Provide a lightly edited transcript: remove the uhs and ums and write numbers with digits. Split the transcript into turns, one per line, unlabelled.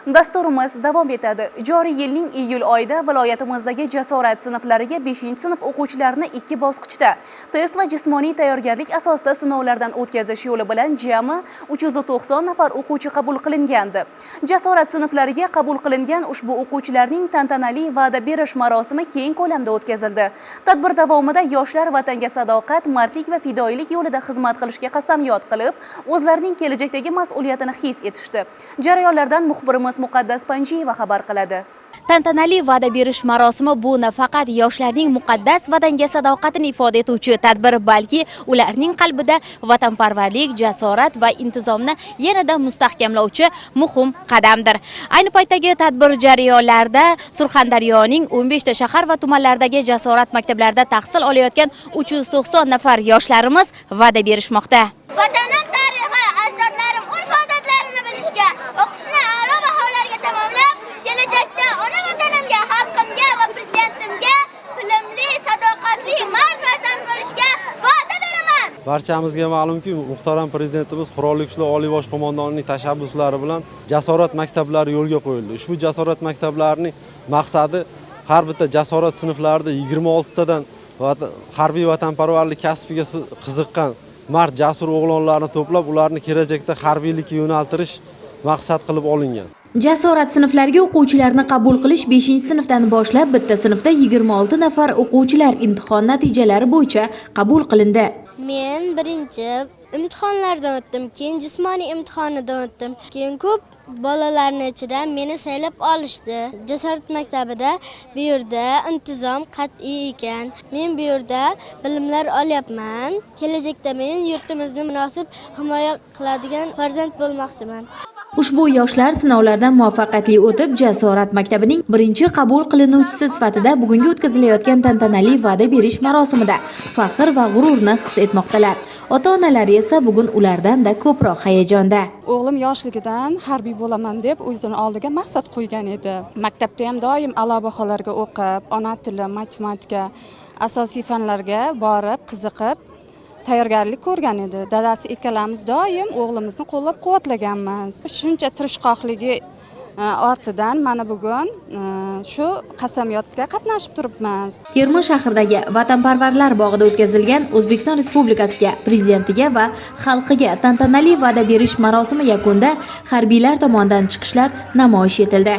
Dasturimiz davom etadi. Joriy yilning iyul oyida viloyatimizdagi jasorat sinflariga 5-sinf o'quvchilarini 2 bosqichda test va jismoniy tayyorgarlik asosida sinovlardan o'tkazish yo'li bilan jami 390 nafar o'quvchi qabul qilingandi. Jasorat sinflariga qabul qilingan ushbu o'quvchilarning tantanali va'da berish marosimi keng ko'lamda o'tkazildi. Tadbir davomida yoshlar vatanga sadoqat, mardlik va fidoyilik yo'lida xizmat qilishga qasamyod qilib, o'zlarining kelajakdagi mas'uliyatini his etishdi. Jarayonlardan muxbirimiz Muqaddas Panjiyeva xabar qiladi.
Tantanali va'da berish marosimi bu nafaqat yoshlarning muqaddas vatanga sadoqatini ifoda etuvchi tadbir, balki ularning qalbida vatanparvarlik, jasorat va intizomni yanada mustahkamlovchi muhim qadamdir. Ayni paytdagi tadbir jarayonlarida Surxondaryoning 15 ta shahar va tumanlardagi jasorat maktablarida tahsil olayotgan 390 nafar yoshlarimiz va'da berishmoqda.
Vatanim tarixi, ajdodlarim urf-odatlarini bilishga, o'qishni a'lo baholarga tamomlab, kelajakda ona vatanimga, xalqimga va prezidentimga bilimli, sadoqatli, mard farzand bo'lishga va'da beraman.
Barchamizga ma'lumki, muhtaram prezidentimiz, Qurolli Kuchlar Oliy Bosh qo'mondonining tashabbuslari bilan jasorat maktablari yo'lga qo'yildi. Ushbu jasorat maktablarining maqsadi har bitta jasorat sinflarida 26 tadan harbiy vatanparvarlik kasbiga qiziqqan mard, jasur o'g'lonlarni to'plab, ularni kelajakda harbiylikka yo'naltirish maqsad qilib olingan.
Jasorat sinflariga o'quvchilarni qabul qilish 5-sinfdan boshlab bitta sinfda 26 nafar o'quvchilar imtihon natijalari bo'yicha qabul qilindi.
Men birinchi imtihonlardan o'tdim, keyin jismoniy imtihonidan o'tdim. Keyin ko'p bolalarning ichidan meni saylab olishdi. Jasorat maktabida bu yerda intizom qat'iy ekan. Men bu yerda bilimlar olyapman. Kelajakda men yurtimizni munosib himoya qiladigan farzand bo'lmoqchiman.
Ushbu yoshlar sinovlardan muvaffaqiyatli o'tib, Jasorat maktabining birinchi qabul qilinuvchisi sifatida bugungi o'tkazilayotgan tantanali va'da berish marosimida faxr va g'ururni his etmoqdalar. Ota-onalari esa bugun ulardan-da ko'proq hayajonda.
O'g'lim yoshligidan harbiy bo'laman deb o'zini oldiga maqsad qo'ygan edi. Maktabda ham doim a'lo baholarga o'qib, ona tili, matematika, asosiy fanlarga borib, qiziqib tayyorgarlik ko'rgan edi. Dadasi ikkalamiz doim o'g'limizni qo'llab-quvvatlaganmiz. Shuncha tirishqoqligi ortidan mana bugun shu qasamyodga qatnashib turibmiz.
Termiz shahridagi Vatanparvarlar bog'ida o'tkazilgan O'zbekiston Respublikasiga, prezidentiga va xalqiga tantanali va'da berish marosimi yakunida harbiylar tomonidan chiqishlar namoyish etildi.